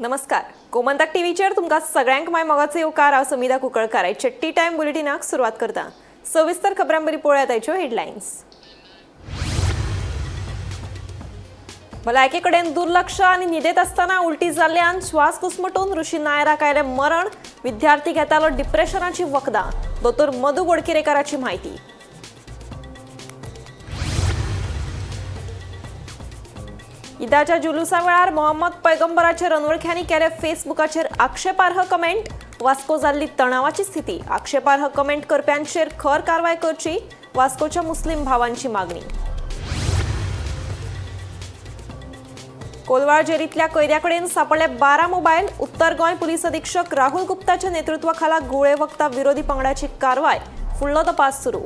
नमस्कार, गोमंतक टीव्हीचेर तुमकां सगळ्यांक माय मोगाचो येवकार. हांव समिधा कुंकळकार. आयच्या टी टायम बुलेटिनाक सुरवात करता. सविस्तर खबरां बरी पळोवया आयच्यो हेडलायन्स. भलायके कडेन दुर्लक्ष आनी न्हिदेत आसतना उलटी जाल्ल्यान श्वास घुस्मटून ऋषी नायराक आयलें मरण. विद्यार्थी घेतालो डिप्रेशनाची वखदां. दोतोर मधू गोडकिरेकाराची म्हायती. ईदाच्या जुलुसा वेळार मोहम्मद पैगंबराचेर अनवळख्यांनी केले फेसबुकाचेर आक्षेपार्ह कमेंट. वास्को जाल्ली तणावाची स्थिती. आक्षेपार्ह कमेंट करप्यांचेर खर कारवाय करची, वास्कोच्या मुस्लिम भावांची मागणी. कोलवाळ जेरींतल्या कैद्याकडेन सापडले 12 मोबायल. उत्तर गोंय पुलीस अधीक्षक राहुल गुप्ताच्या नेतृत्वाखाला गुळे वखदां विरोधी पंगडाची कारवाय. फुडलो तपास सुरू.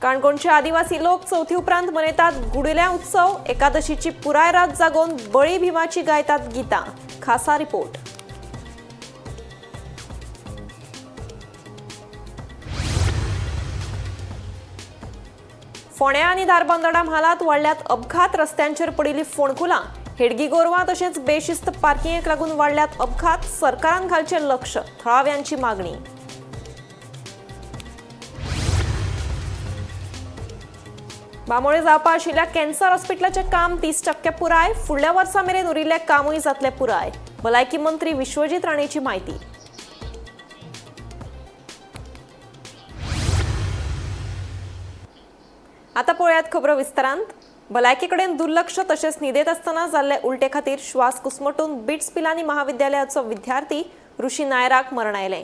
काणकोणचे आदिवासी लोक चवथी उपरांत मनयतात गुडिल्या उत्सव. एकादशीची पुराय रात जागोवन बळी भीमाची गायतात गीतां. खासा रिपोर्ट. फोंड्या आनी धारबांदोडा म्हालांत वाडल्यात अपघात. रस्त्यांचेर पडिल्ली फोंडकुलां. हेडगी गोरवां तशेंच बेशिस्त पार्किंगेक लागून वाडल्यात अपघात. सरकारान घालचें लक्ष, थळाव्यांची मागणी. बांबोळे जावपा आशिल्ल्या कॅन्सर हॉस्पिटलाचें काम 30% पुराय. फुडल्या वर्सा मेरेन उरिल्लें कामूय जातलें पुराय. भलायकी मंत्री विश्वजीत राणेची म्हायती. आता पळयात खबरो विस्तारांत. भलायके कडेन दुर्लक्ष तशेंच न्हिदेत आसतना जाल्ले उलटे खातीर श्वास घुस्मटून बिट्स पिलानी महाविद्यालयाचो विद्यार्थी ऋषी नायराक मरण आयलें.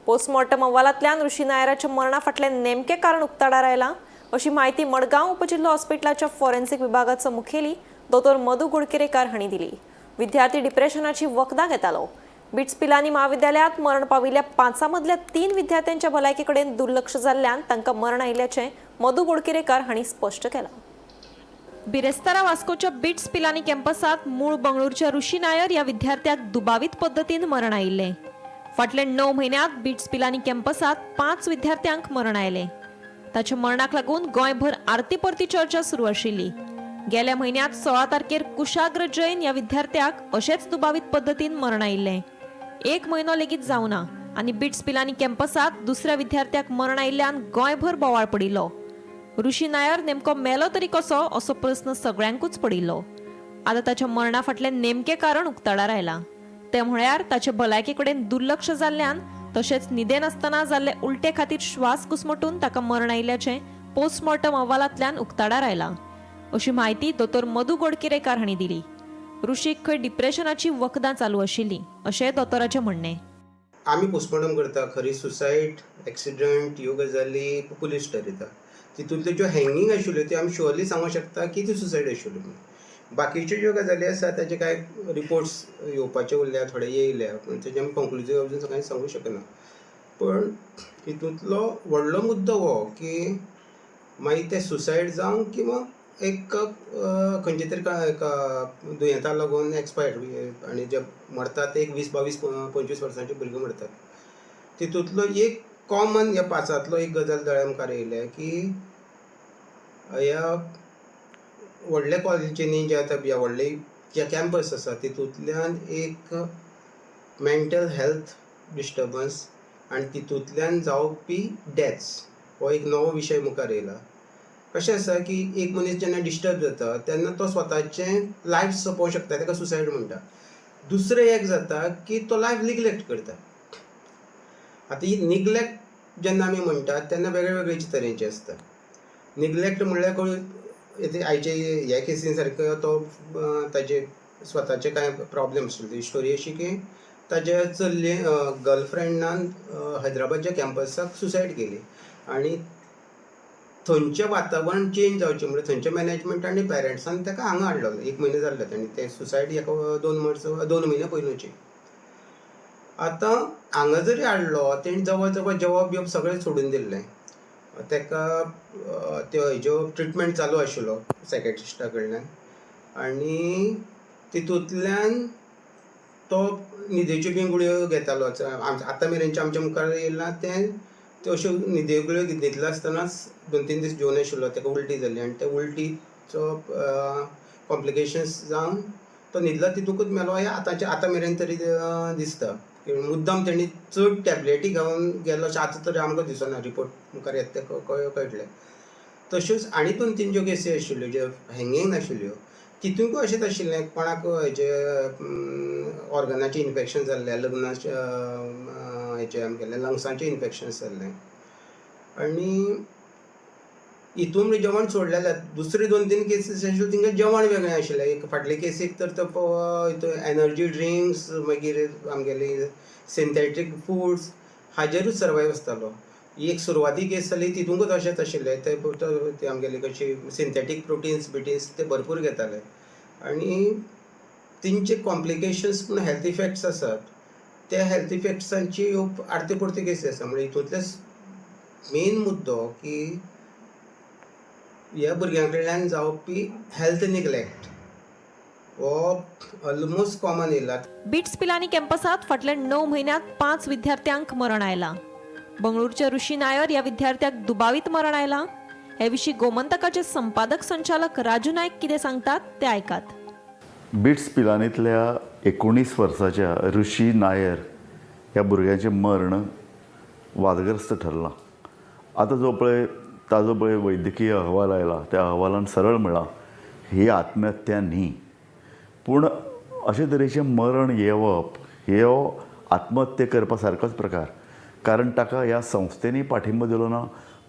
पोस्टमॉर्टम अहवालांतल्यान ऋषी नायराच्या मरणा फाटलें नेमकें कारण उक्ताडार आयलां, अशी म्हायती मडगांव उपजिल्हो हॉस्पिटलाच्या फॉरेन्सिक विभागाचो मुखेली दोतोर मधू गोडकिरेकार हांणी दिली. विद्यार्थी डिप्रेशनाची वखदां घेतालो. बिट्स पिलानी महाविद्यालयात मरण पाविल्ल्या 5 मदल्या 3 विद्यार्थ्यांच्या भलायके कडेन दुर्लक्ष जाल्ल्यान तांकां मरण आयिल्ल्याचें मधू गोडकिरेकार हांणी स्पश्ट केलां. बिरेस्तारा वास्कोच्या बिट्स पिलानी कॅम्पसात मूळ बंगळूरच्या ऋषी नायर ह्या विद्यार्थ्याक दुबावीत पद्दतीन मरण आयिल्लें. फाटल्या 9 म्हयन्यांत बिट्स पिलानी कॅम्पसात 5 विद्यार्थ्यांक मरण आयलें. ताच्या मरणाक लागून गोंयभर आरती परती चर्चा सुरू आशिल्ली. गेल्या म्हयन्यांत 16 तारखेर कुशाग्र जैन ह्या विद्यार्थ्याक अशेच दुबावीत पद्दतीन मरण आयिल्लें. 1 म्हयनो लेगीत जावना आनी बिट्स पिलानी कॅम्पसात दुसऱ्या विद्यार्थ्याक मरण आयिल्ल्यान गोंयभर बोवाळ पडिल्लो. ऋषी नायर नेमको मेलो तरी कसो असो प्रस्न सगळ्यांकूच पडिल्लो. आतां ताच्या मरणा फाटलें नेमकें कारण उक्ताडार आयलां. तें म्हळ्यार ताचे भलायके कडेन दुर्लक्ष जाल्ल्यान तशेंच न्हिदेनासतना जाल्ले उलटे खातीर श्वास घुस्मटून ताका मरण आयिल्ल्याचें पोस्टमॉर्टम अहवालांतल्यान उक्ताडार आयलां, अशी म्हायती दोतोर मधू गोडकिरेकार हांणी दिली. ऋषीक खंय डिप्रेशनाची वखदां चालू आशिल्लीं, अशें दोतोराचें म्हणणें. आमी पोस्टमॉर्टम करता. खरी सुसायड, एक्सिडंट ह्यो गजाली पुलीस ठरयता. तितूंतल्यो ज्यो हँगींग आशिल्ल्यो त्यो आमी शुअरली सांगूंक शकता की त्यो सुसायड आशिल्ल्यो म्हणून. बाकीच्यो ज्यो गजाली आसा ताचे कांय रिपोर्ट्स येवपाचे उरल्या, थोडे येयल्या, पूण तेजे आमी कंक्लुजीव अजून कांय सांगूंक शकना. पण हितूंतलो व्हडलो मुद्दो हो की मागीर ते सुसायड जावं किंवां एक खंयच्या तरी एका दुयेंता लागून एक्सपायर्ड आनी जे मरतात ते एक 20 22 25 वर्सांचे भुरगे मरतात. तितूंतलो एक कॉमन ह्या 5ांतलो एक गजाल दोळ्या मुखार येयल्या की ह्या व्हडल्या कॉलेजींनी जे आतां ह्या व्हडले जे कॅम्पस आसा तितूंतल्यान एक मेंटल हेल्थ डिस्टर्बन्स आनी तितूंतल्यान जावपी डेथ्स हो एक नवो विशय मुखार येयला. कशें आसा की एक मनीस जेन्ना डिस्टर्ब जाता तेन्ना तो स्वताचें लायफ सोंपोवंक शकता, ताका सुसायड म्हणटा. दुसरें एक जाता की तो लायफ निग्लेक्ट करता. आतां ही निग्लेक्ट जेन्ना आमी म्हणटात तेन्ना वेगळे वेगळे तरेचे आसता. निग्लेक्ट म्हणल्यार आयचे ह्या केसीन सारको तो ताजे स्वताचे कांय प्रॉब्लम्स आशिल्ले. स्टोरी अशी की ताजे चल्ले गर्लफ्रेंडान हैदराबादच्या कॅम्पसाक सुसायड केली आनी थंयचें वातावरण चेंज जावचें म्हणल्यार थंयच्या मॅनेजमेंट आनी पेरंट्सान ताका हांगा हाडलो. 1 म्हयनो जाल्लो ताणी तें सुसायड एका 2 वर्स 2 म्हयने पयलूचे. आतां हांगा जरी हाडलो तेणी जवळ जवळ जेवप बिवप सगळें सोडून दिल्लें. ताका त्यो हेज्यो ट्रिटमेंट चालू आशिल्लो सायकेट्रिस्टा कडल्यान आनी तितूंतल्यान तो न्हिदेच्यो बी गुळयो घेतालो. आतां मेरेनचें आमच्या मुखार येयलां तें त्यो अश्यो न्हिदे गुळयो न्हिदलो आसतनाच 2-3 दीस जेवण आशिल्लो, ताका उल्टी जाली आनी त्या उल्टीचो कॉम्प्लिकेशन्स जावन तो न्हिदलो तितूंकच मेलो. हें आतांचे आतां मेरेन तरी दिसता. मुद्दम तेणी चड टॅबलेटी घेवन गेलो अशें आतां तरी आमकां दिसना, रिपोर्ट मुखार येता तें कळटलें. तश्योच आनी 2-3 ज्यो केसी आशिल्ल्यो ज्यो हँगींग नाशिल्ल्यो तितूंकय अशेंच आशिल्लें, कोणाक हेजे ऑर्गनाचें इन्फेक्शन जाल्लें, लग्नाचें हेजें आमगेलें लंग्साचें इन्फेक्शन जाल्लें. आनी हितून म्हणजे जेवण सोडलें जाल्यार दुसरे 2-3 केसीस आशिल्ल्यो तिंगा जेवण वेगळें आशिल्लें. एक फाटले केसीक तर तो हितून एनर्जी ड्रिंक्स, मागीर आमगेली सिंथेटीक फुड्स हाजेरूच सर्वायव आसतालो. एक सुरवाती केस जाली तितूंकच अशेंच आशिल्लें, ते आमगेले कशी सिंथेटीक प्रोटिन्स बिटीन्स ते भरपूर घेताले आनी तेंचे कॉम्प्लिकेशन्स पूण हेल्थ इफेक्ट्स आसात, त्या हेल्थ इफेक्ट्सांची ह्यो आरत्यो परत्यो केसी आसा. म्हणजे हितूंतले मेन मुद्दो की ह्या भुरग्यां कडल्यान जावपी हेल्थ निग्लेक्ट हो ऑलमोस्ट कॉमन येयला. बिट्स पिलानी कॅम्पसात फाटल्या 9 म्हयन्यांत 5 विद्यार्थ्यांक मरण आयलां. बंगळुरूच्या ऋषी नायर ह्या विद्यार्थ्याक दुबावीत मरण आयलां. हे विशीं गोमंतकाचे संपादक संचालक राजू नायक कितें सांगतात ते आयकात. बिट्स पिलानींतल्या 19 वर्साच्या ऋषी नायर ह्या भुरग्याचें मर्ण वादग्रस्त ठरलां. आतां जो पळय ताजो पळय वैद्यकीय अहवाल आयला त्या अहवालान सरळ म्हळां ही आत्महत्या न्ही, पूण अशे तरेचें मरण येवप ह्यो आत्महत्या करपा सारकोच प्रकार, कारण ताका ह्या संस्थेनी पाठिंबो दिलो ना,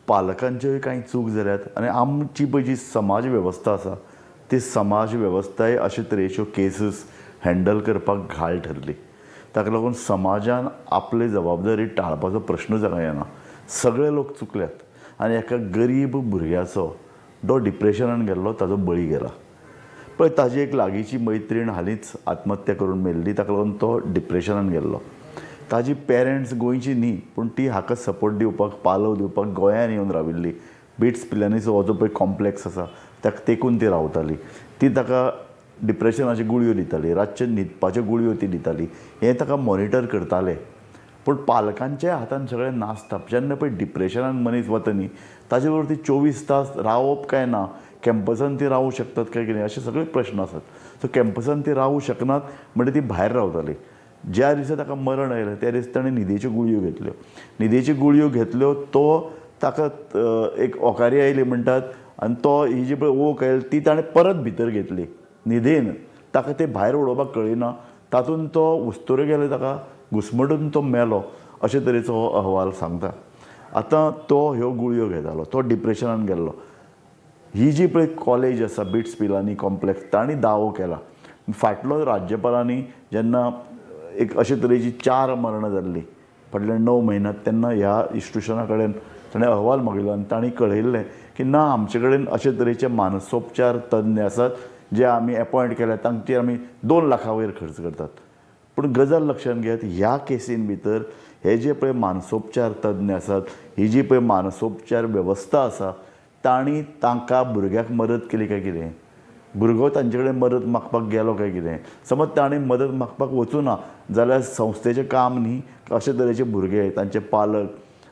पालकांच्योय कांय चूक जाल्यात आनी आमची पळय जी समाज वेवस्था आसा ती समाज वेवस्थाय अशे तरेच्यो केसीस हँडल करपाक घाळ ठरली. ताका लागून समाजान आपली जबाबदारी टाळपाचो प्रश्नूच हांगा येना. सगळे लोक चुकल्यात आनी एका गरीब भुरग्याचो जो डिप्रेशनान गेल्लो ताजो बळी गेला. पळय ताजी एक लागींची मैत्रीण हालींच आत्महत्या करून मेल्ली, ताका लागून तो डिप्रेशनान गेल्लो. ताजी पेरंट्स गोंयची न्ही, पूण ती हाका सपोर्ट दिवपाक, पालव दिवपाक गोंयान येवन राविल्ली. बिट्स पिलानीचो हो जो पळय कॉम्प्लेक्स आसा ताका तेकून ती रावताली. ती ताका डिप्रेशनाच्यो गुळयो दिताली, रातचे न्हिदपाच्यो गुळयो ती दिताली, हें ताका मॉनिटर करताले. पूण पालकांच्या हातान सगळें नासता. जेन्ना पळय डिप्रेशनान मनीस वता न्ही ताजे बरोबर ती 24 तास रावप काय ना, कॅम्पसान ती रावूं शकतात काय कितें, अशे सगळे प्रश्न आसात. सो कॅम्पसान ती रावूं शकनात म्हणजे ती भायर रावताली. ज्या दिसा ताका मरण आयलें त्या दिसा ताणें न्हिदेच्यो गुळयो घेतल्यो. न्हिदेच्यो गुळयो घेतल्यो तो ताका एक ओकारी आयली म्हणटात आनी तो ही जी पळय ओक आयली ती ताणें परत भितर घेतली न्हिदेन. ताका ते भायर उडोवपाक कळ्ळी ना, तातूंत तो उस्तुरो गेलो, ताका घुसमटून तो मेलो अशे तरेचो हो अहवाल सांगता. आतां तो ह्यो गुळयो घेतालो, तो डिप्रेशनान गेल्लो. ही जी पळय कॉलेज आसा बिट्स पिलानी कॉम्प्लेक्स तांणी दावो केला. फाटलो राज्यपालांनी जेन्ना एक अशे तरेची 4 मरणां जाल्लीं फाटल्या 9 म्हयन्यांत, तेन्ना ह्या इन्स्टिट्युशना कडेन ताणें अहवाल मागयलो आनी तांणी कळयल्लें की ना, आमचे कडेन अशे तरेचे मानसोपचार तज्ञ आसात जे आमी एपॉयंट केल्या, तांचेर आमी 2 लाखां वयर खर्च करतात. पूण गजाल लक्षांत घेयात, ह्या केसीन भितर हे जे पळय मानसोपचार तज्ञ आसात, ही जी पळय मानसोपचार वेवस्था आसा, तांणी तांकां भुरग्याक मदत केली काय कितें? भुरगो तांचे कडेन मदत मागपाक गेलो काय कितें? समज ताणें मदत मागपाक वचूं ना जाल्यार संस्थेचें काम न्ही अशे तरेचे भुरगे, तांचे पालक,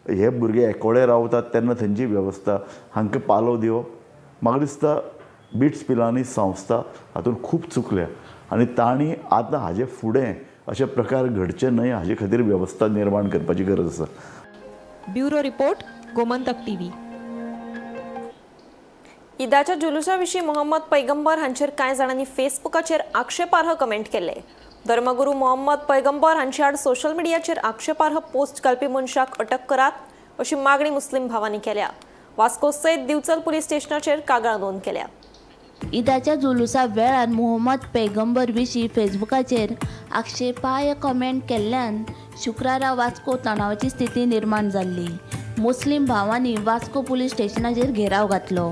हे भुरगे एकोडे रावतात तेन्ना थंयची वेवस्था हांकां पालव दिवप, म्हाका दिसता बिट्स पिलानी संस्था हातूंत खूब चुकल्या आनी तांणी आतां हाजे फुडें अशे प्रकार घडचे न्हय हाजे खातीर वेवस्था निर्माण करपाची गरज आसा. Bureau report, Gomantak TV. ईदाच्या जुलुसा विशीं मोहम्मद पैगंबर हांचेर कांय जाणांनी फेसबुकाचेर आक्षेपार्ह कमेंट केल्ले. धर्मगुरू मोहम्मद पैगंबर हांचे आड सोशल मिडियाचेर आक्षेपार्ह पोस्ट घालपी मनशाक अटक करात अशी मागणी मुस्लीम भावांनी केल्या. वास्को सयत दिवचल पुलीस स्टेशनाचेर कागाळ नोंद केल्या. ईदाच्या जुलुसा वेळार मोहम्मद पैगंबर विशीं फेसबुकाचेर आक्षेपार्ह कमेंट केल्ल्यान शुक्रारा वास्को तणावाची स्थिती निर्माण जाल्ली. मुस्लीम भावांनी वास्को पुलीस स्टेशनाचेर घेराव घातलो.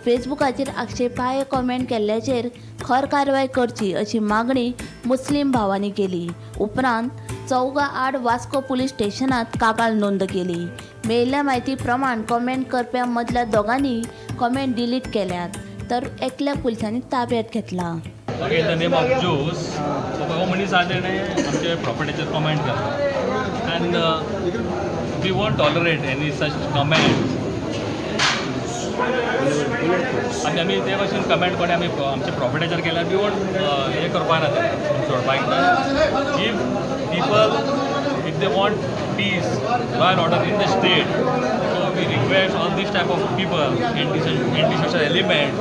फेसबुकाचेर आक्षेपार्ह कमेंट केल्ल्याचेर खर कारवाय करची अशी मागणी मुस्लीम भावांनी केली. उपरांत 4 आड वास्को पुलीस स्टेशनात कागाळ नोंद केली. मेळिल्ल्या म्हायती प्रमाण कमेंट करप्यां मदल्या 2 कमेंट डिलीट केल्यात तर एकल्या पुलिसांनी ताब्यात घेतला. Okay, in the name of Jews, so हो मनीस आहा तेणें आमचे प्रॉपर्टीचेर कमेंट केला. And We won't tolerate any such comment. आनी आमी ते भाशेन कमेंट कोणे आमी आमच्या प्रॉफिटाचेर केल्यार we won't हें करपा ना तें सोडपाक ना. If people, if they want peace, law and order in the state, so we request all this type of people, anti social element,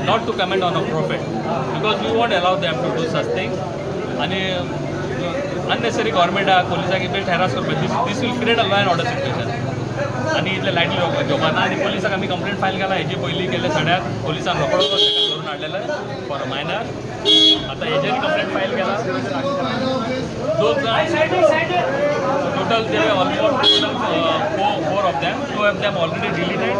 not to comment on a prophet, because we won't allow them to do such things. आनी unnecessary गव्हर्मेंटाक पोलिसांक best हॅरास करपाक, this will create a law and order situation. आनी इतले lightly घेवपा ना. आनी पोलिसाक आमी complaint file केला. हेजे पयलीं केल्ले सड्याक पोलिसान रोकडो ताका धरून हाडलेले फॉर अ मायनर. आतां हेजेर कंप्लेंट फायल केला. दोन जाण total, they almost total four of them. Two of them already deleted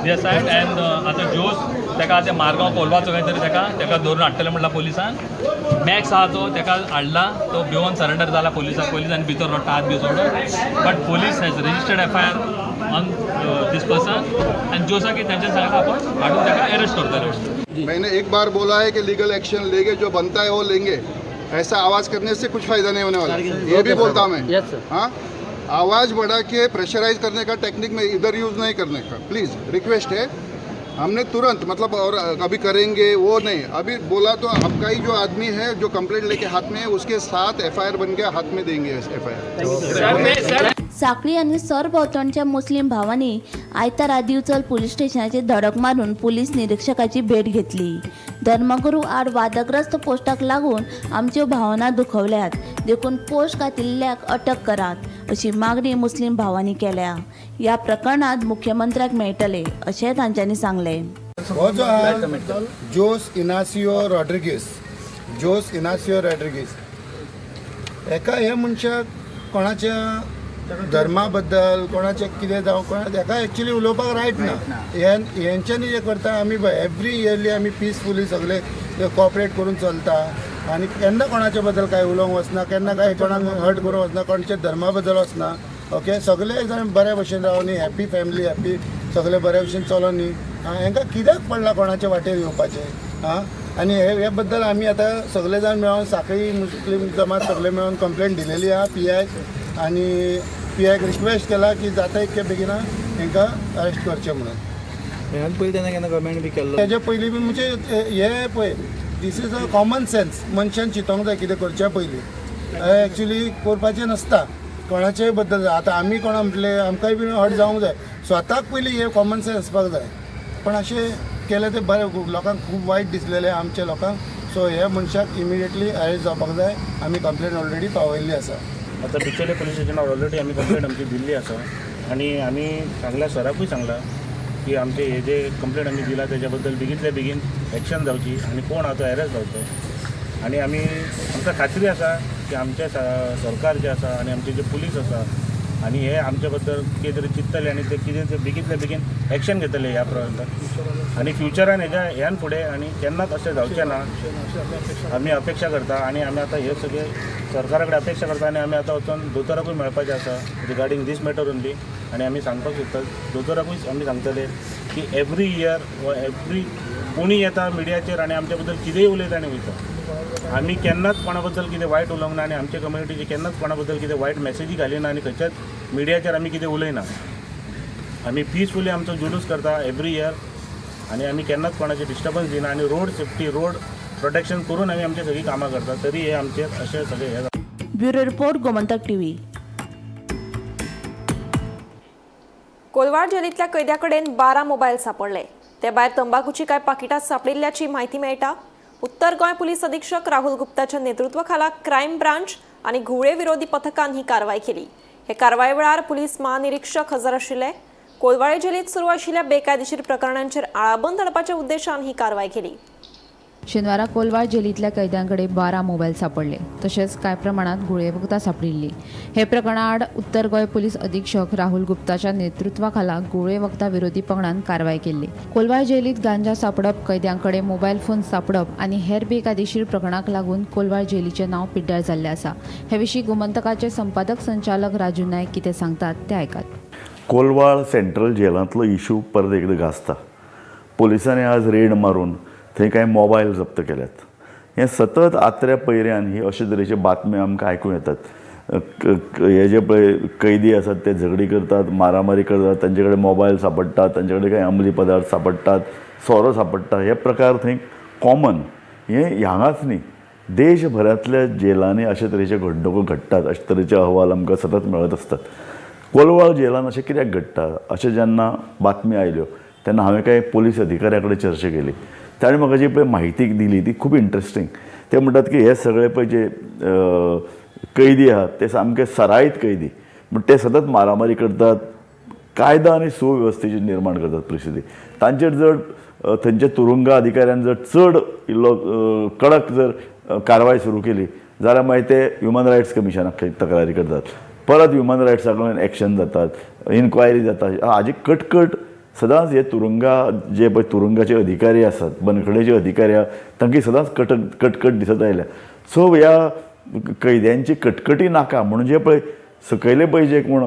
their side and आतां जोस ताका आतां मारगांव कोलवाचो खंय तरी ताका धरून हाडटले म्हणला पोलिसान. मॅक्स आहा तो ताका हाडला, तो भिवन सरेंडर जाला पोलिसाक. पोलिसांनी भितर रडटा हात बी सोडून, but police has registered FIR on this person आनी जोसाक तांच्या सांगला आपण हाडून ताका अरेस्ट करतले. मैंने एक बार बोला है कि लीगल एक्शन लेंगे, जो बनता है वो लेंगे. ऐसा आवाज़ करने से कुछ फायदा नहीं होने वाला, ये भी बोलता हूँ मैं. हाँ, आवाज़ बढ़ा के प्रेशराइज करने का टेक्निक में इधर यूज़ नहीं करने का, प्लीज़ रिक्वेस्ट है. हमने तुरंत मतलब और अभी करेंगे वो नहीं, अभी बोला तो आपका ही जो आदमी है जो कंप्लेंट लेके हाथ में है, उसके साथ एफआईआर बन के हाथ में देंगे एफआईआर. सांखळी आनी सरभोंवतणच्या मुस्लीम भावांनी आयतारा दिवचल पुलीस स्टेशनाचेर धडक मारून पुलीस निरिक्षकाची भेट घेतली. धर्मगुरू आड वादग्रस्त पोस्टाक लागून आमच्यो भावना दुखवल्यात, देखून पोस्ट घातिल्ल्याक अटक करात अशी मागणी मुस्लीम भावांनी केल्या. ह्या प्रकरणात मुख्यमंत्र्याक मेळटले अशें तांच्यांनी सांगलें. हो जो आहा जोस इनासियो रॉड्रिगीस, जोस इनासियो रॉड्रिगीस, हेका हे मनशाक कोणाच्या धर्मा बद्दल कोणाचें कितें जावं कोणा हेका एक्चुली उलोवपाक रायट ना. हेंच्यांनी जें करता आमी एवरी इयरली आमी पिसफुली सगळे कॉपरेट करून चलता आनी केन्ना कोणाच्या बद्दल कांय उलोवंक वचना, केन्ना कांय कोणाक हर्ट करूंक वचना, कोणाच्या धर्मा बद्दल वचना. ओके, सगळे जाण बऱ्या भशेन रावन न्ही, हॅपी फॅमिली हॅपी, सगळे बऱ्या भशेन चलोन न्ही. आं, हेंकां कित्याक पडलां कोणाच्या वाटेर येवपाचें? आं, आनी हे बद्दल आमी आतां सगळे जाण मेळोन सांखळी मुस्लीम जमात सगळे मेळोन कंप्लेन दिलेली आहा पी आयक आनी पी आयक रिक्वेस्ट केला की जाता इतके बेगिना हेंकां अरेस्ट करचें म्हणून. ह्यान पयलीं तेन्ना केन्ना कमेंट बी केल्लो? तेजे पयलीं बी म्हणजे हे पळय, this is a common sense. मनशान चिंतोंक जाय कितें करच्या पयलीं. हें एक्चुली करपाचें नासता कोणाचेय बद्दल. आतां आमी कोणा म्हटलें आमकांय बी हर्ट जावंक जाय. स्वताक पयलीं हे कॉमन सेन्स आसपाक जाय. पण अशें केलें तें बरें लोकांक खूब वायट दिसलेलें आमच्या लोकांक. सो ह्या मनशाक इमिडिएटली अरेस्ट जावपाक जाय. आमी कंप्लेन ऑलरेडी पावयल्ली आसा. आतां बिचोले पुलीस स्टेशनार ऑलरेडी आमी कंप्लेंट आमची दिल्ली आसा आनी आमी सांगला सराकूय सांगला की आमचे हे जे कंप्लेंट आमी दिला तेज्या बद्दल बेगींतल्या बेगीन एक्शन जावची आनी कोण आहा तो अरेस्ट जावचो. आनी आमी आमकां खात्री आसा की आमचे सरकार जे आसा आनी आमचे जे पुलीस आसा आनी हे आमचे बद्दल कितें तरी चिंततले आनी ते कितें ते बेगींतल्या बेगीन एक्शन घेतले ह्या प्रकरणात आनी फ्युचरान हेज्या ह्यान फुडें आनी केन्नाच अशें जावचें ना आमी अपेक्षा करता. आनी आमी आतां हे सगळे सरकारा कडेन अपेक्षा करता आनी आमी आतां वचोन दोतोराकूय मेळपाचें आसा रिगार्डींग दीस मॅटर ओनली. आनी आमी सांगपाक सोदता दोतोराकूय आमी सांगतले की एवरी इयर वा एवरी कोणी येता मिडियाचेर आनी आमच्या बद्दल कितेंय उलयता आनी वयता. आमी केन्नाच कोणा बद्दल कितें वायट उलोवंक ना आनी आमच्या कम्युनिटीचे केन्नाच कोणा बद्दल कितें वायट मॅसेजी घालिना आनी खंयच्याच मिडियाचेर आमी कितें उलयना. आमी पिसफुली आमचो जुलूस करता एवरी इयर आनी आमी केन्नाच कोणाचें डिस्टर्बन्स दिना आनी रोड सेफ्टी, रोड प्रोटेक्शन करून आमी आमची सगळीं कामां करता, तरी हे आमचेर अशें सगळें हें जाता. Bureau report, Gomantak TV. Colvale जेलींतल्या कैद्याकडेन 12 mobile सापडले. ते भायर तंबाखूची कांय पाकिटां सांपडिल्ल्याची म्हायती मेळटा. उत्तर गोंय पुलीस अधीक्षक राहुल गुप्ताच्या नेतृत्वाखाला क्रायम ब्रांच आनी घुंवळे विरोधी पथकान ही कारवाय केली. हे कारवाये वेळार पुलीस महानिरीक्षक हजर आशिल्ले. कोलवाळे जेलींत सुरू आशिल्ल्या बेकायदेशीर प्रकरणांचेर आळाबंद हाडपाच्या उद्देशान ही कारवाय केली. शेनवारा कोलवाळ जेलींतल्या कैद्यांकडे 12 मोबायल सापडले, तशेंच कांय प्रमाणात घुंवळे वखदां सापडिल्ली. हे प्रकरणा आड उत्तर गोंय पुलीस अधीक्षक राहुल गुप्ताच्या नेतृत्वाखाला घुंवळे वखदां विरोधी पंगडान कारवाय केल्ली. कोलवाळ जेलींत गांजा सापडप, कैद्यांकडे मोबायल फोन सापडप आनी हेर बेकायदेशीर प्रकरणाक लागून कोलवाळ जेलीचें नांव पिड्ड्यार जाल्लें आसा. हे विशीं गोमंतकाचे संपादक संचालक राजू नायक कितें सांगतात तें आयकात. कोलवाळ सेंट्रल जेलांतलो इशू परत एकदां गाजता. पोलिसांनी आज रेड मारून थंय कांय मोबायल जप्त केल्यात. हें सतत आत्र्या पयऱ्यान ही अशे तरेच्यो बातम्यो आमकां आयकूंक येतात. हे जे पळय कैदी आसात ते झगडी करतात, मारामारी करतात, तांचे कडेन मोबायल सांपडटात, तांचे कडेन कांय अंमली पदार्थ सांपडटात, सोरो सांपडटा. हे प्रकार थंय कॉमन. हें हांगाच न्ही, देशभरांतल्या जेलांनी अशे तरेचे घडणुको घडटात, अशे तरेचे अहवाल आमकां सतत मेळत आसतात. कोलवाळ जेलान अशें कित्याक घडटा अशें जेन्ना बातमी आयल्यो तेन्ना हांवें कांय पोलीस अधिकाऱ्यां कडेन चर्चा केली. ताणें म्हाका जी पळय म्हायती दिली ती खूब इंट्रस्टींग. ते म्हणटात की हे सगळे पळय जे कैदी आहात ते सामके सरायत कैदी, पूण ते सतत मारामारी करतात, कायदा आनी सुवेवस्थेची निर्माण करतात परिस्थिती. तांचेर जर थंयच्या तुरुंगा अधिकाऱ्यान जर चड इल्लो कडक जर कारवाय सुरू केली जाल्यार मागीर ते ह्युमन रायट्स कमिशनाक तक्रारी करतात, परत ह्युमन रायट्सा कडल्यान एक्शन जातात, इन्क्वायरी जाता. हाजी कटकट सदांच हे तुरुंगा जे पळय तुरुंगाचे अधिकारी आसात, बंदखणीचे अधिकारी आहा, तांकां सदांच कटकट दिसत आयल्या. सो ह्या कैद्यांची कटकटी नाका म्हणून जे पळय सकयले पळय जे कोण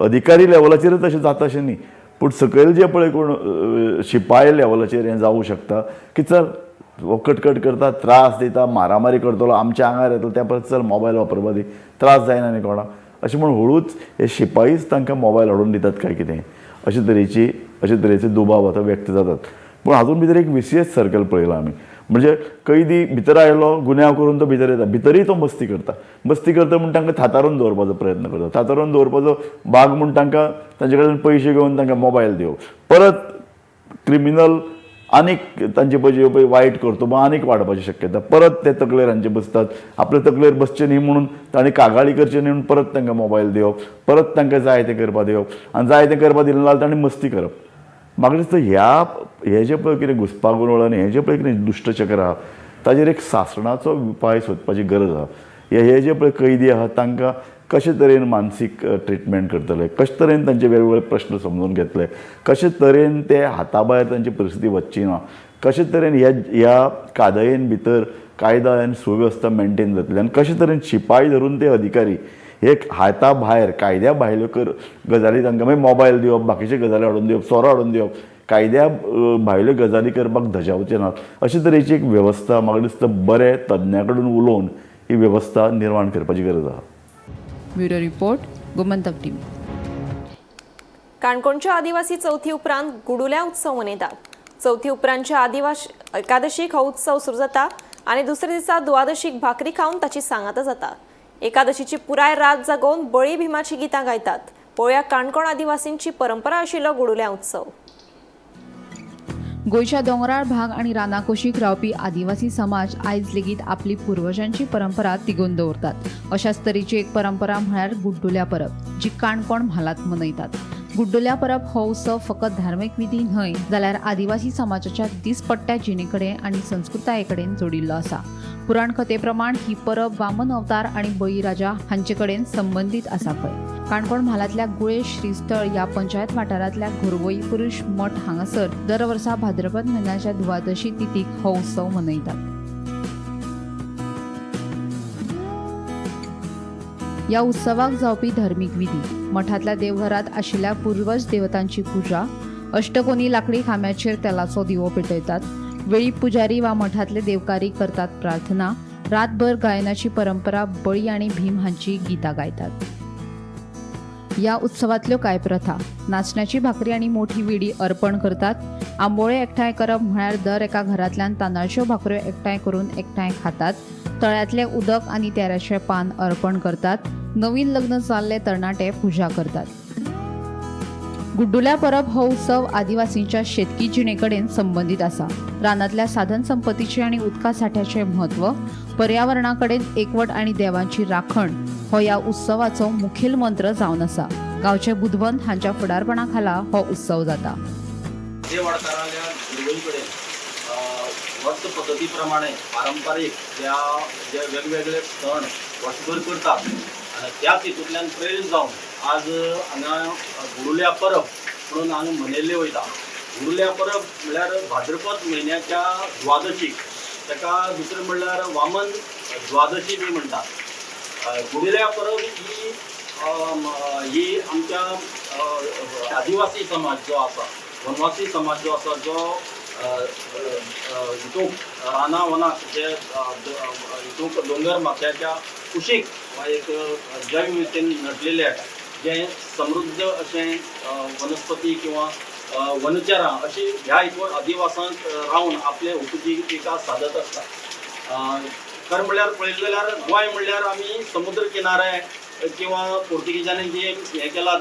अधिकारी लेवलाचेरच अशें जाता अशें न्ही, पूण सकयल जे पळय कोण शिपाय लेवलाचेर हें जावूं शकता की चल हो कटकट करता, त्रास दिता, मारामारी करतलो, आमच्या आंगार येतलो, त्या परस चल मोबायल वापरपा दी, त्रास जायना न्ही कोणाक, अशें म्हूण हळूच हे शिपायीच तांकां मोबायल हाडून दितात काय कितें, अशे तरेचे दुबाव आतां व्यक्त जातात. पूण हातूंत भितर एक विसियस सर्कल पळयलां आमी, म्हणजे कैदी भितर आयलो, गुन्यांव करून तो भितर येता, भितरूय तो मस्ती करता, मस्ती करता म्हूण तांकां थातारून दवरपाचो प्रयत्न करता, थातारून दवरपाचो भाग म्हूण तांकां तांचे कडेन पयशे घेवन तांकां मोबायल दिवप, परत क्रिमिनल आनीक तांचे पळय पळय वायट कर्तुबां आनीक वाडपाची शक्यता, परत ते तकलेर हांचे बसतात, आपले तकलेर बसचे न्ही म्हणून तांणी कागाळी करचे न्ही म्हणून परत तांकां मोबायल दिवप, परत तांकां जाय तें करपा दिवप, आनी जाय तें करपा दिलें जाल्यार तांणी मस्ती करप. म्हाका दिसता ह्या हे जे पळय कितें घुस्पागोंदळ आनी हें जें पळय कितें दुश्टचक्र आहा ताजेर एक सासणाचो उपाय सोदपाची गरज आहा. हे जे पळय कैदी आहा तांकां कशे तरेन मानसीक ट्रिटमेंट करतले, कशे तरेन तांचे वेगवेगळे प्रश्न समजून घेतले, कशे तरेन ते हाता भायर तांची परिस्थिती वचची ना, कशे तरेन ह्या ह्या कादयेन भितर कायदा आनी सुवेवस्था मेनटेन जातली, आनी कशे तरेन शिपाय धरून ते अधिकारी हे हाता भायर कायद्या भायल्यो गजाली तांकां मागीर मोबायल दिवप, बाकीच्यो गजाली हाडून दिवप, सोरो हाडून दिवप, कायद्या भायल्यो गजाली करपाक धजावचे नात, अशे तरेची एक वेवस्था म्हाका दिसता बरे तज्ञा कडून उलोवन ही वेवस्था निर्माण करपाची गरज आहा. Bureau report, Gomantak TV. काणकोणच्या आदिवासी चवथी उपरांत गुडुल्या उत्सव मनयतात. चवथी उपरांतच्या आदिवासी एकादशीक हो उत्सव सुरू जाता आनी दुसऱ्या दिसा द्वादशीक भाकरी खावन ताची सांगाता जाता. एकादशीची पुराय रात जागोवन बळी भीमाची गितां गायतात. पळोवया काणकोण आदिवासींची परंपरा आशिल्लो गुडुल्या उत्सव. गोंयच्या दोंगराळ भाग आनी रानां कुशीक रावपी आदिवासी समाज आयज लेगीत आपली पुर्वजांची परंपरा तिगोवन दवरतात. अशाच तरेची एक परंपरा म्हळ्यार गुड्डुल्या परब, जी काणकोण म्हालांत मनयतात. गुड्डुल्या परब हो उत्सव फकत धार्मीक विधी न्हय जाल्यार आदिवासी समाजाच्या दिसपट्ट्या जिणे कडेन आनी संस्कृताये कडेन जोडिल्लो आसा. पुराण कथे प्रमाण ही परब वामन अवतार आनी बळीराजा हांचे कडेन संबंदीत आसा खंय. काणकोण म्हालांतल्या गुळे श्रीस्थळ ह्या पंचायत वाठारांतल्या घोरवई पुरुष मठ हांगासर दर वर्सा भाद्रपद म्हयन्याच्या द्वादशी तिथीक हो उत्सव मनयतात. ह्या उत्सवाक जावपी धर्मीक विधी, मठांतल्या देवघरांत आशिल्ल्या पुर्वज देवतांची पुजा, अष्टकोनी लाकडी खांब्याचेर तेलाचो दिवो पेटयतात, वेळी पुजारी वा मठांतले देवकारी करतात प्रार्थना, रातभर गायनाची परंपरा, बळी आनी भीम हांची गितां गायतात. ह्या उत्सवांतल्यो कांय प्रथा, नाचण्याची भाकरी आनी मोठी विडी अर्पण करतात, आंबोळे एकठांय करप म्हळ्यार दर एका घरांतल्यान तांदळाच्यो भाकऱ्यो एकठांय करून एकठांय खातात, तळ्यांतलें उदक आनी तेऱ्याचें पान अर्पण करतात, नवीन लग्न जाल्ले तरणाटे पुजा करतात. गुड्डुल्या परब हो उत्सव आदिवासींच्या शेतकी जिणे कडेन संबंदीत आसा. रानांतल्या साधन संपत्तीचें आनी उदका सांठ्याचें म्हत्व, पर्यावरणा कडेन एकवट आनी देवांची राखण हो ह्या उत्सवाचो मुखेल मंत्र जावन आसा. गांवचे बुदवंत हांच्या फुडारपणा खाला हो उत्सव जाता. वर्स पद्दती प्रमाणे पारंपारीक ज्या जे वेगवेगळे सण वर्सभर करतात आनी त्याच हितूंतल्यान प्रेरीत जावन आज हांगा गुडुल्या परब म्हणून हांगा मनयल्ली वयता. गुडुल्या परब म्हणल्यार भाद्रपद म्हयन्याच्या द्वादशीक, ताका दुसरें म्हणल्यार वामन द्वादशी बी म्हणटात. गुडुल्या परब ही ही आमच्या आदिवासी समाज जो आसा, वनवासी समाज जो आसा, जो हितूंक रानां वनाक जे हितूंक दोंगर माथ्याच्या कुशीक वा एक जैवविविधतेन नटलेलें जें समृद्ध अशें वनस्पती किंवा वनचरां अशी ह्या हितून अधिवासांत रावन आपले उपजिविका सादत आसता. खरें म्हणल्यार पळयलें जाल्यार गोंय म्हणल्यार आमी समुद्र किनारे किंवा पोर्तुगीजांनी जे हें केलां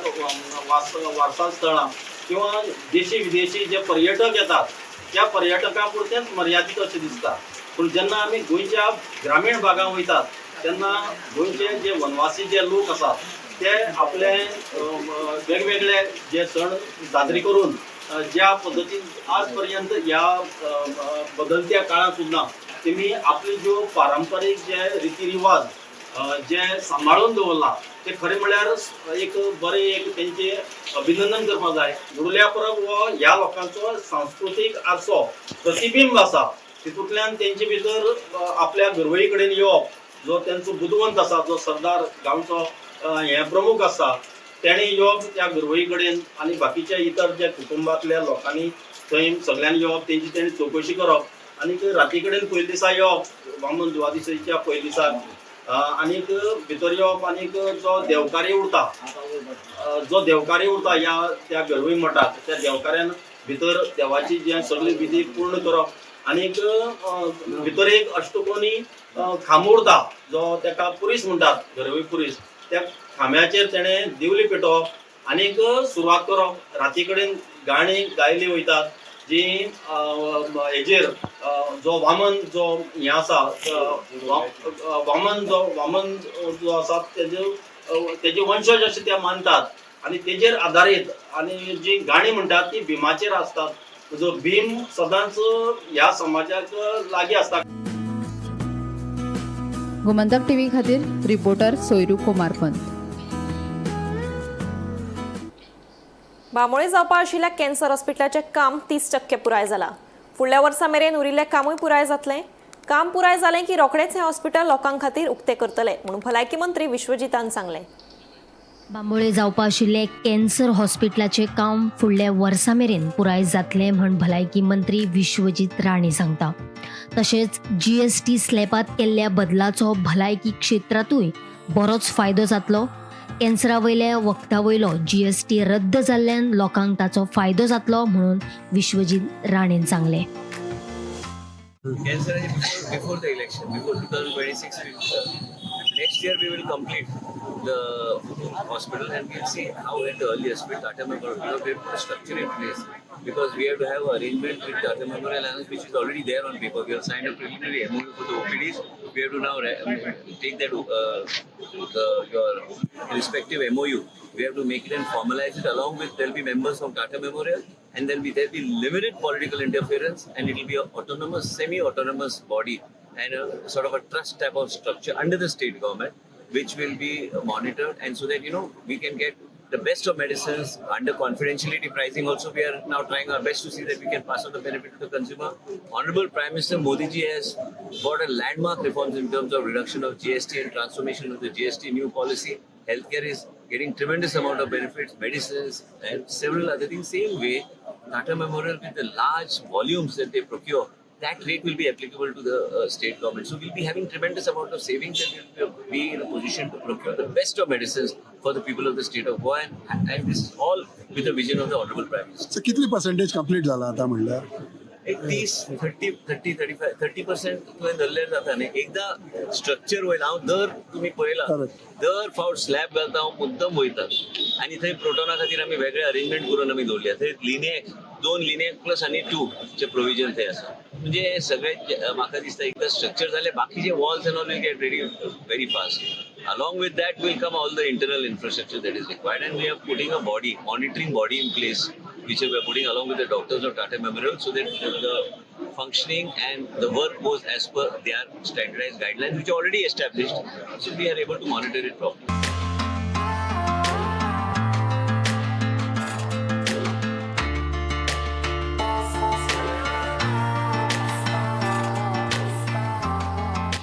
वारसा स्थळां किंवा देशी विदेशी जे पर्यटक येतात त्या पर्यटकां पुरतेंच मर्यादीत अशें दिसता. पूण जेन्ना आमी गोंयच्या ग्रामीण भागां वयतात तेन्ना गोंयचे जे वनवासी जे लोक आसात ते आपले वेगवेगळे जे सण साजरे करून ज्या पद्दतीन आज पर्यंत ह्या बदलत्या काळांत सुद्दां तेमी आपले ज्यो पारंपारीक जे रिती रिवाज जे सांबाळून दवरला ते खरें म्हणल्यार एक बरें एक तेंचे अभिनंदन करपाक जाय. गुडुल्या परब हो ह्या लोकांचो सांस्कृतीक आरसो प्रतिबिंब आसा. तितूंतल्यान तेंचे भितर आपल्या गरवळी कडेन येवप, जो तेंचो बुदवंत आसा, जो सरदार गांवचो हें प्रमुख आसा तेणें येवप त्या गरवळी कडेन आनी बाकीच्या इतर ज्या कुटुंबांतल्या लोकांनी थंय सगळ्यांनी येवप, तेंची तेणी चवकशी करप आनीक राती कडेन पयले दिसा येवप वामन दुवादिशीच्या पयले दिसा आनीक भितर येवप आनीक जो देवकारी उरता ह्या त्या गरवळी मठाक त्या देवकाऱ्यान भितर देवाची जे सगळी विधी पूर्ण करप आनीक भितर एक अष्टकोनी खांबो उरता जो तेका पुरीस म्हणटात, गरवळी पुरीस, त्या खांब्याचेर तेणें दिवली पेटोवप आनीक सुरवात करप. राती कडेन गाणी गायली वयतात जी हेजेर जो वामन जो हें आसा वामन जो आसा तेजे वंशज अशें ते मानतात आनी तेजेर आदारीत आनी जी गाणी म्हणटात ती भीमाचेर आसतात. जो भीम सदांच ह्या समाजाक लागीं आसता. गोमंतक टीव्ही खातीर रिपोर्टर सोयरू कुमारपंत. बांबोळे जावपा आशिल्ल्या कॅन्सर हॉस्पिटलाचें काम 30% पुराय जालां. फुडल्या वर्सा मेरेन उरिल्लें कामूय पुराय जातलें. काम पुराय जालें की रोखडेंच हें हॉस्पिटल लोकां खातीर उक्तें करतले म्हणून भलायकी मंत्री विश्वजीतान सांगलें. बांबोळे जावपा आशिल्लें कॅन्सर हॉस्पिटलाचें काम फुडल्या वर्सा मेरेन पुराय जातलें म्हण भलायकी मंत्री विश्वजीत राणे सांगता. तशेंच GST स्लॅबांत केल्ल्या बदलाचो भलायकी क्षेत्रांतूय बरोच फायदो जातलो. कॅन्सरा वयल्या वखदां वयलो GST रद्द जाल्ल्यान लोकांक ताचो फायदो जातलो म्हणून विश्वजीत राणेन सांगलें. Cancer before the election, before 2026, next year we will complete the hospital and we'll see how at the earliest with Tata Memorial, because we have put a structure in place, because we have to have an arrangement with Tata Memorial Alliance, which is already there on paper. We have signed a preliminary MOU for the OPDs. We have to now take that your respective MOU. We have to make it and formalize it, along with there'll be members from Tata Memorial, and then there'll be limited political interference, and it'll be an autonomous, semi-autonomous body and a sort of a trust type of structure under the state government, which will be monitored, and so that we can get the best of medicines under confidentiality pricing. Also, we are now trying our best to see that we can pass on the benefit to the consumer. Honorable Prime Minister Modi ji has brought a landmark reforms in terms of reduction of GST and transformation of the GST new policy. Healthcare is getting tremendous amount of benefits, medicines and several other things. Same way, Tata Memorial, with the large volumes that they procure, that rate will be applicable to the state government. So we'll be having tremendous amount of savings, and we'll be in a position to procure the best of medicines for the people of the state of Goa, and this is all with the vision of the Honorable Prime Minister. So kitli percentage complete जाला आता म्हणल्यार? एक 30, 30, 35, 30% तुवें धरलें जाता न्ही. एकदा structure वयता, हांव दर तुमी पळयला दर फावट स्लॅब घालता हांव मुद्दम वयता, आनी थंय प्रोटोना खातीर आमी वेगळे अरेंजमेंट करून आमी दवरल्या. थंय लिनेक, 2 लिनेक प्लस आनी 2 चे प्रोविजन थंय आसा. म्हणजे हे सगळे म्हाका दिसता एकदा स्ट्रक्चर जालें, बाकीचे walls and all will get ready very fast. Along with that will come all the internal infrastructure that is required, and we are putting a body, monitoring body in place, which we are putting along with the doctors of Tata Memorial, so that the functioning and the work goes as per their standardized guidelines, which are already established, so we are able to monitor it properly.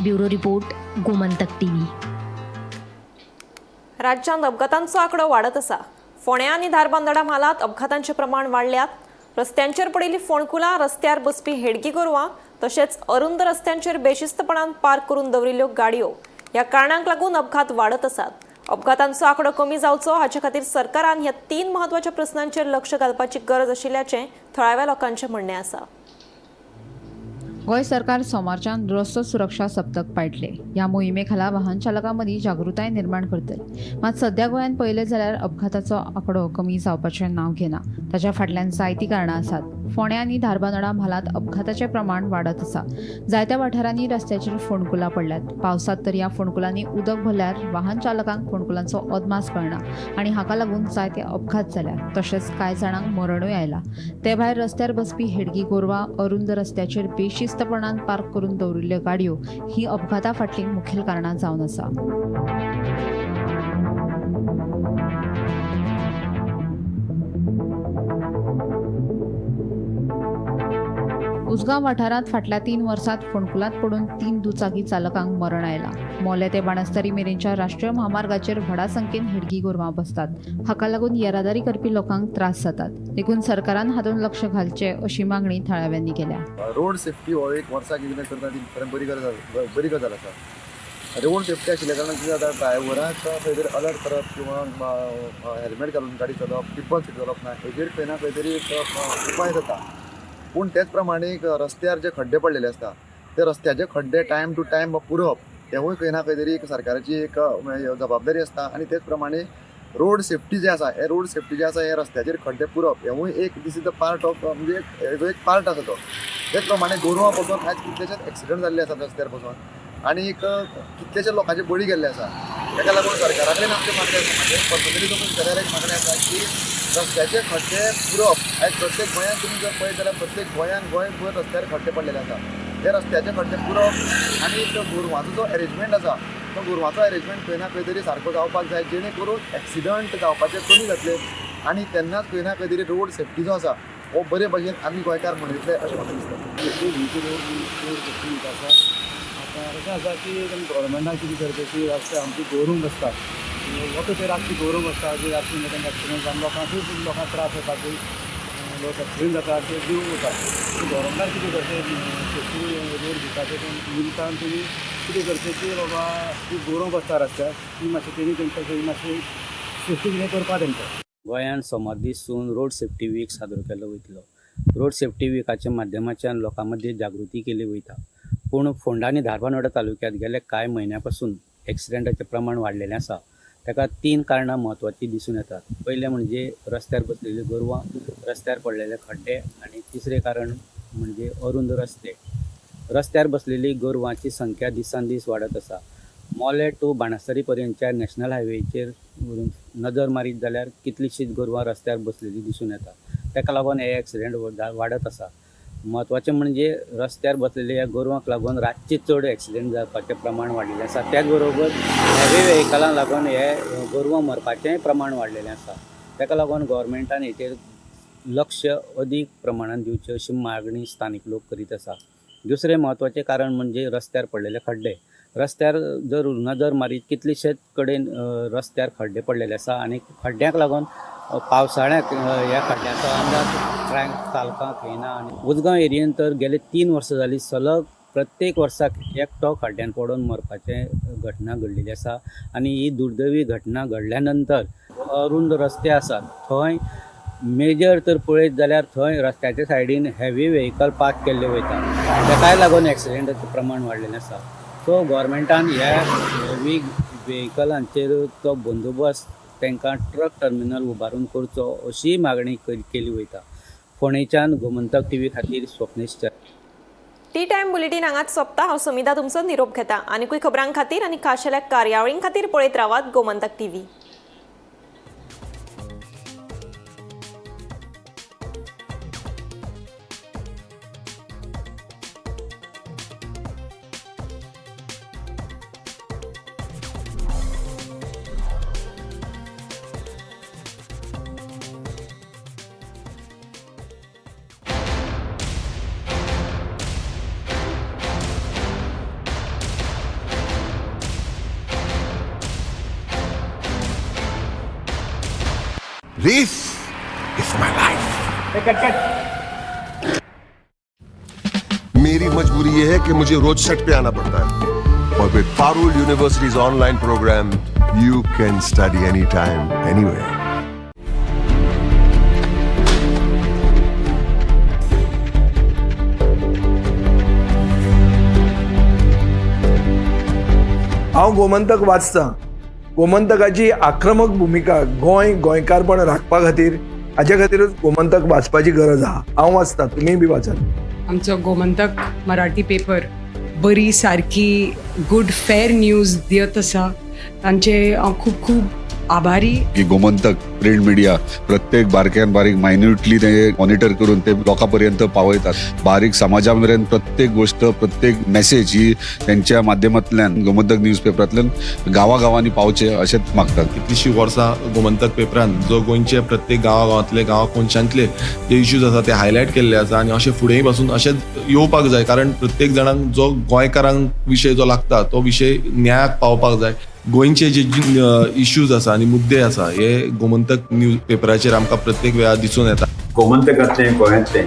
Bureau report, Gomantak TV. राज्यांत अपघातांचो आंकडो वाडत आसा. फोंड्या आनी धारबांदोडा म्हालांत अपघातांचें प्रमाण वाडल्यात. रस्त्यांचेर पडिल्ली फोंडकुलां, रस्त्यार बसपी हेडगी गोरवां तशेंच अरुंद रस्त्यांचेर बेशिस्तपणान पार्क करून दवरिल्ल्यो गाडयो ह्या कारणांक लागून अपघात वाडत आसात. अपघातांचो आंकडो कमी जावचो हाचे खातीर सरकारान ह्या 3 म्हत्वाच्या प्रस्नांचेर लक्ष घालपाची गरज आशिल्ल्याचें थळाव्या लोकांचें म्हणणें आसा. गोंय सरकार सोमारच्यान रस्तो सुरक्षा सप्तक पाळटले. ह्या मोहिमे खाला वाहन चालकां मदीं जागृताय निर्माण करतले. मात सध्या गोंयांत पळयलें जाल्यार अपघाताचो आंकडो कमी जावपाचें नांव घेना. ताच्या फाटल्यान जायतीं कारणां आसात. फोंड्या आनी धारबांदोडा म्हालांत अपघाताचें प्रमाण वाडत आसा. जायत्या वाठारांनी रस्त्याचेर फोंडकुलां पडल्यात. पावसांत तर ह्या फोंडकुलांनी उदक भरल्यार वाहन चालकांक फोंडकुलांचो अदमास कळना आनी हाका लागून जायते अपघात जाल्यात. तशेंच कांय जाणांक मरणूय आयलां. ते भायर रस्त्यार बसपी हेडगी गोरवां, अरुंद रस्त्याचेर बेशिस्तपणान पार्क करून दवरिल्ल्यो गाडयो ही अपघाता फाटलीं मुखेल कारणां जावन आसा. उसगांव वाठारांत फाटल्या 3 वर्सांत फोंडकुलांत पडून 3 दुचाकी चालकांक मरण आयलां. मोलें ते बाणस्तारी मेरेनच्या राष्ट्रीय म्हामार्गाचेर व्हडा संख्येन हेडगी गोरवां बसतात. हाका लागून येरादारी करपी लोकांक त्रास जातात. देखून सरकारान हातूंत लक्ष घालचें अशी मागणी थळाव्यांनी केल्या. रोड सेफ्टी हो एक वर्साक कितें करता ती खरें बरी गजाल आसा. रोड सेफ्टी आशिल्ल्या कारणान कितें जाता, ड्रायव्हराक खंय तरी अलर्ट करप किंवा हेल्मेट घालून गाडी चलोवप, ट्रिपल सीट चलोवप ना, हेजेर खंय ना खंय तरी एक उपाय जाता. पूण तेच प्रमाणे एक रस्त्यार जे खड्डे पडलेले आसता ते रस्त्याचे खड्डे टायम टू टायम पुरोवप हेवूय खंय ना खंय तरी एक सरकाराची एक जबाबदारी आसता. आनी तेच प्रमाणे रोड सेफ्टी जे आसा, हे रोड सेफ्टी जे आसा हे रस्त्याचेर खड्डे पुरोवप हेवूय एक this is the part of म्हणजे हेजो एक पार्ट आसा तो. तेच प्रमाणे गोरवां पसून आयज कितलेशेच एक्सिडंट जाल्ले आसात रस्त्यार पसून आनी एक कितलेशे लोकांचे बळी गेल्ले आसा. ताका लागून सरकारा कडेन आमचें मागणें आसा, म्हणजे पर्सनली तुमी विचारल्यार एक मागणें आसा की रस्त्याचे खड्डे पुरोवप. आयज प्रत्येक गोंयांत तुमी जर पळयत जाल्यार प्रत्येक गोंयांत गोंयभर रस्त्यार खड्डे पडलेले आसा. हे रस्त्याचे खड्डे पुरोवप आनी एक गोरवांचो जो एरेंजमेंट आसा तो गोरवांचो एरेंजमेंट खंय ना खंय तरी सारको जावपाक जाय, जेणे करून एक्सिडंट जावपाचे कमी जातले आनी तेन्नाच खंय ना खंय तरी रोड सेफ्टी जो आसा हो बरे भशेन आमी गोंयकार मनयतले अशें म्हाका दिसता. रोड सेफ्टी आसा आतां अशें आसा की गव्हर्मेंटान कितें करचें की रस्ते आमची दवरूंक आसता वता ते रातची दवरूंक आसता जी रातची तांकां एक्सिडंट जावन लोकांक खूब लोकांक त्रास जाता की लोक एक्सिडंट जाता ते जीव वता. गव्हर्मेंटान कितें करचें सेफ्टी रोड दिता ते निमतान तुमी कितें करचें की बाबा ती दवरूंक आसता रस्त्यार ती मातशें तेणी तेंकां मातशें सेफ्टी कितें करपा तेंकां. गोंयांत सोमार दीस सून रोड सेफ्टी वीक साजरो केलो वयतलो. रोड सेफ्टी विकाच्या माध्यमाच्यान लोकां मदीं जागृती केली वयता. पूण फोंडा आनी धारबांदोडा तालुक्यांत गेले कांय म्हयन्या पासून एक्सिडंटाचें प्रमाण वाडलेलें आसा. ताका 3 कारणां म्हत्वाचीं दिसून येतात. पयलें म्हणजे रस्त्यार बसलेलीं गोरवां, रस्त्यार पडलेले खड्डे आनी तिसरें कारण म्हणजे अरुंद रस्ते. रस्त्यार बसलेली गोरवांची संख्या दिसान दीस वाडत आसा. मोलें टू बाणस्तारी पर्यंतच्या नॅशनल हायवेचेर नदर मारीत जाल्यार कितलींशींच गोरवां रस्त्यार बसलेलीं दिसून येता. ताका लागून हे एक्सिडंट वाडत आसा. म्हत्वाचें म्हणजे रस्त्यार बसलेल्या ह्या गोरवांक लागून रातचे चड एक्सिडंट जावपाचें प्रमाण वाडिल्लें आसा. त्याच बरोबर हेवी व्हेकलांक लागून हे गोरवां मरपाचेंय प्रमाण वाडलेलें आसा. ताका लागून गव्हर्मेंटान हेचेर लक्ष अदीक प्रमाणान दिवचें अशी मागणी स्थानीक लोक करीत आसा. दुसरें म्हत्वाचें कारण म्हणजे रस्त्यार पडलेले खड्डे. रस्त्यार जर नदर मारीत कितलेशेच कडेन रस्त्यार खड्डे पडलेले आसा आनी खड्ड्यांक लागून पावसाळ्यांत ह्या खड्ड्यांचो अंदाज ट्रॅक चालकांक येना. आनी उजगांव एरियेन तर गेले 3 वर्सां जालीं सलग प्रत्येक वर्साक एकटो खड्ड्यान पडून मरपाचें घटना घडलेली आसा. आनी ही दुर्दैवी घटना घडल्या नंतर अरुंद रस्ते आसात थंय मेजर तर पळयत जाल्यार थंय रस्त्याच्या सायडीन हेवी व्हेकल पार्क केल्ले वयता, ताकाय लागून एक्सिडंटाचें प्रमाण वाडलेलें आसा. सो गव्हर्मेंटान ह्या हेवी व्हेकलांचेर तो बंदोबस्त तांकां ट्रक टर्मिनल उबारून करचो अशी मागणी केली वयता. फोंडेच्यान गोमंतक टीव्ही खातीर स्वप्नेश. टी टायम बुलेटीन हांगाच सोंपता. हांव समिता तुमचो निरोप घेता. आनीकूय खबरां खातीर आनी खाशेल्या कार्यावळीं खातीर पळयत रावात Gomantak TV. This is my life. मेरी मजबूरी ये है कि मुझे रोज सेट पे आना पड़ता है। But with Parul University's online program, you can study anytime, anywhere. हांव गोमंतक वाचतां. गोमंतकाची आक्रमक भुमिका गोंय गोंयकारपण राखपा खातीर, हाजे खातीरूच गोमंतक वाचपाची गरज आहा. हांव वाचतां, तुमीय बी वाचात. आमचो गोमंतक मराठी पेपर बरी सारकी गुड फेर न्यूज दियत आसा. तांचे हांव खूब खूब आभारी. की गोमंतक प्रिंट मिडिया प्रत्येक बारक्यान बारीक मायन्युटली ते मॉनिटर करून ते लोकां पर्यंत पावयतात. बारीक समाजा मेरेन प्रत्येक गोष्ट, प्रत्येक मेसेज ही त्यांच्या माध्यमांतल्यान गोमंतक न्यूज पेपरांतल्यान गांवागांवांनी पावचे अशेंच मागतात. कितलीशीं वर्सां गोमंतक पेपरान जो गोंयचे प्रत्येक गांवागांवांतले, गांवा कोनशांतले जे इश्यूज आसा ते हायलायट केल्ले आसा आनी अशें फुडेंय पासून अशेंच येवपाक जाय, कारण प्रत्येक जाणांक जो गोंयकारांक विशय जो लागता तो विशय न्यायाक पावपाक जाय. गोंयचे जे इश्यूज आसा आनी मुद्दे आसा हे गोमंतक न्यूज पेपराचेर आमकां प्रत्येक वेळार दिसून येता. गोमंतकांतलें गोंयांतलें.